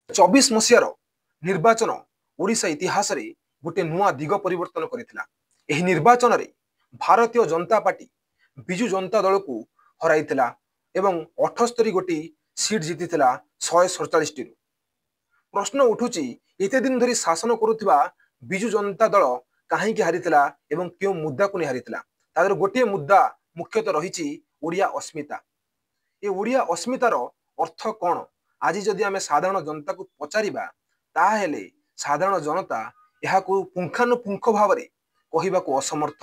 24 ମସିହାର ନିର୍ବାଚନ ଓଡ଼ିଶା ଇତିହାସରେ ଗୋଟେ ନୂଆ ଦିଗ ପରିବର୍ତ୍ତନ କରିଥିଲା। ଏହି ନିର୍ବାଚନରେ ଭାରତୀୟ ଜନତା ପାର୍ଟି ବିଜୁ ଜନତା ଦଳକୁ ହରାଇଥିଲା ଏବଂ 78 ଗୋଟି ସିଟ୍ ଜିତିଥିଲା 147ଟିରୁ। ପ୍ରଶ୍ନ ଉଠୁଛି, ଏତେ ଦିନ ଧରି ଶାସନ କରୁଥିବା ବିଜୁ ଜନତା ଦଳ କାହିଁକି ହାରିଥିଲା ଏବଂ କେଉଁ ମୁଦ୍ଦାକୁ ନେଇ ହାରିଥିଲା? ତା ଦେହରୁ ଗୋଟିଏ ମୁଦ୍ଦା ମୁଖ୍ୟତଃ ରହିଛି ଓଡ଼ିଆ ଅସ୍ମିତା। ଏ ଓଡ଼ିଆ ଅସ୍ମିତାର ଅର୍ଥ କ'ଣ? ଆଜି ଯଦି ଆମେ ସାଧାରଣ ଜନତାକୁ ପଚାରିବା, ତାହେଲେ ସାଧାରଣ ଜନତା ଏହାକୁ ପୁଙ୍ଖାନୁପୁଙ୍ଖ ଭାବରେ କହିବାକୁ ଅସମର୍ଥ।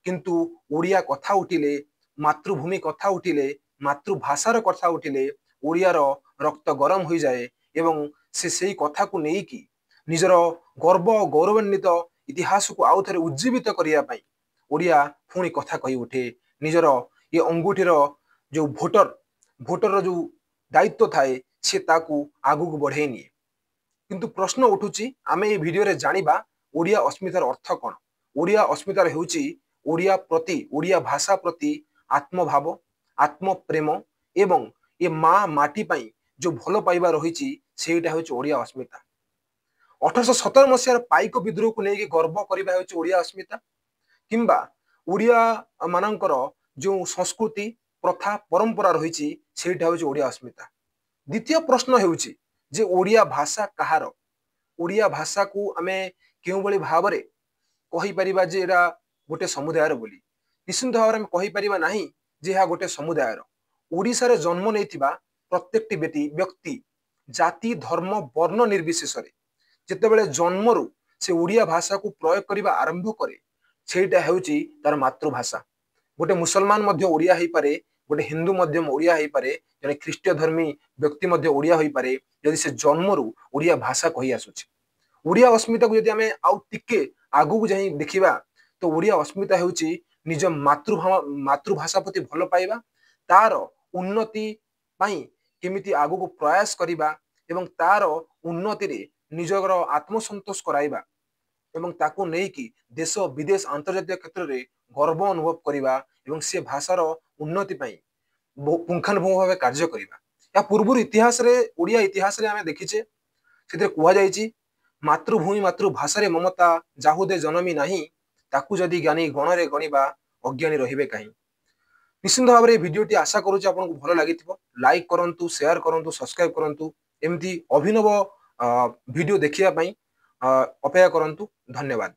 କିନ୍ତୁ ଓଡ଼ିଆ କଥା ଉଠିଲେ, ମାତୃଭୂମି କଥା ଉଠିଲେ, ମାତୃଭାଷାର କଥା ଉଠିଲେ ଓଡ଼ିଆର ରକ୍ତ ଗରମ ହୋଇଯାଏ ଏବଂ ସେ ସେଇ କଥାକୁ ନେଇକି ନିଜର ଗର୍ବ ଓ ଗୌରବାନ୍ୱିତ ଇତିହାସକୁ ଆଉ ଥରେ ଉଜ୍ଜୀବିତ କରିବା ପାଇଁ ଓଡ଼ିଆ ପୁଣି କଥା କହି ଉଠେ। ନିଜର ଏ ଅଙ୍ଗୁଠିର ଯେଉଁ ଭୋଟରର ଯେଉଁ ଦାୟିତ୍ୱ ଥାଏ, ସେ ତାକୁ ଆଗକୁ ବଢ଼େଇ ନିଏ। କିନ୍ତୁ ପ୍ରଶ୍ନ ଉଠୁଛି, ଆମେ ଏଇ ଭିଡ଼ିଓରେ ଜାଣିବା ଓଡ଼ିଆ ଅସ୍ମିତାର ଅର୍ଥ କ'ଣ। ଓଡ଼ିଆ ଅସ୍ମିତାର ହେଉଛି ଓଡ଼ିଆ ପ୍ରତି, ଓଡ଼ିଆ ଭାଷା ପ୍ରତି ଆତ୍ମଭାବ, ଆତ୍ମପ୍ରେମ ଏବଂ ଏ ମା ମାଟି ପାଇଁ ଯେଉଁ ଭଲ ପାଇବା ରହିଛି, ସେଇଟା ହେଉଛି ଓଡ଼ିଆ ଅସ୍ମିତା। 1817 ମସିହାର ପାଇକ ବିଦ୍ରୋହକୁ ନେଇକି ଗର୍ବ କରିବା ହେଉଛି ଓଡ଼ିଆ ଅସ୍ମିତା, କିମ୍ବା ଓଡ଼ିଆ ମାନଙ୍କର ଯେଉଁ ସଂସ୍କୃତି, ପ୍ରଥା, ପରମ୍ପରା ରହିଛି, ସେଇଟା ହେଉଛି ଓଡ଼ିଆ ଅସ୍ମିତା। ଦ୍ୱିତୀୟ ପ୍ରଶ୍ନ ହେଉଛି ଯେ ଓଡ଼ିଆ ଭାଷା କାହାର? ଓଡ଼ିଆ ଭାଷାକୁ ଆମେ କେଉଁଭଳି ଭାବରେ କହିପାରିବା ଯେ ଏଇଟା ଗୋଟେ ସମୁଦାୟର ବୋଲି? ନିଶ୍ଚିନ୍ତ ଭାବରେ ଆମେ କହିପାରିବା ନାହିଁ ଯେ ଏହା ଗୋଟେ ସମୁଦାୟର। ଓଡ଼ିଶାରେ ଜନ୍ମ ନେଇଥିବା ପ୍ରତ୍ୟେକଟି ବ୍ୟକ୍ତି ଜାତି, ଧର୍ମ, ବର୍ଣ୍ଣ ନିର୍ବିଶେଷରେ ଯେତେବେଳେ ଜନ୍ମରୁ ସେ ଓଡ଼ିଆ ଭାଷାକୁ ପ୍ରୟୋଗ କରିବା ଆରମ୍ଭ କରେ, ସେଇଟା ହେଉଛି ତାର ମାତୃଭାଷା। ଗୋଟେ ମୁସଲମାନ ମଧ୍ୟ ଓଡ଼ିଆ ହେଇପାରେ, ଗୋଟେ ହିନ୍ଦୁ ମଧ୍ୟ ଓଡ଼ିଆ ହେଇପାରେ, ଜଣେ ଖ୍ରୀଷ୍ଟ ଧର୍ମୀ ବ୍ୟକ୍ତି ମଧ୍ୟ ଓଡ଼ିଆ ହୋଇପାରେ, ଯଦି ସେ ଜନ୍ମରୁ ଓଡ଼ିଆ ଭାଷା କହି ଆସୁଛି। ଓଡ଼ିଆ ଅସ୍ମିତାକୁ ଯଦି ଆମେ ଆଉ ଟିକେ ଆଗକୁ ଯାଇ ଦେଖିବା, ତ ଓଡ଼ିଆ ଅସ୍ମିତା ହେଉଛି ନିଜ ମାତୃଭାଷା ପ୍ରତି ଭଲ ପାଇବା, ତାର ଉନ୍ନତି ପାଇଁ କେମିତି ଆଗକୁ ପ୍ରୟାସ କରିବା ଏବଂ ତାର ଉନ୍ନତିରେ ନିଜର ଆତ୍ମସନ୍ତୋଷ କରାଇବା ଏବଂ ତାକୁ ନେଇକି ଦେଶ ବିଦେଶ ଆନ୍ତର୍ଜାତୀୟ କ୍ଷେତ୍ରରେ ଗର୍ବ ଅନୁଭବ କରିବା ଏବଂ ସେ ଭାଷାର ଉନ୍ନତି ପାଇଁ ପୁଙ୍ଖାନୁପୁଙ୍ଖ ଭାବେ କାର୍ଯ୍ୟ କରିବା। ଏହା ପୂର୍ବରୁ ଇତିହାସରେ, ଓଡ଼ିଆ ଇତିହାସରେ ଆମେ ଦେଖିଛେ, ସେଥିରେ କୁହାଯାଇଛି, ମାତୃଭୂମି ମାତୃଭାଷାରେ ମମତା ଯାହୁଦେ ଜନମି ନାହିଁ, ତାକୁ ଯଦି ଜ୍ଞାନୀ ଗଣରେ ଗଣିବା ଅଜ୍ଞାନୀ ରହିବେ କାହିଁ? ନିଶ୍ଚିନ୍ତ ଭାବରେ ଏ ଭିଡ଼ିଓଟି ଆଶା କରୁଛି ଆପଣଙ୍କୁ ଭଲ ଲାଗିଥିବ। ଲାଇକ୍ କରନ୍ତୁ, ସେୟାର କରନ୍ତୁ, ସବସ୍କ୍ରାଇବ କରନ୍ତୁ। ଏମିତି ଅଭିନବ ଭିଡ଼ିଓ ଦେଖିବା ପାଇଁ ଅପେକ୍ଷା କରନ୍ତୁ। ଧନ୍ୟବାଦ।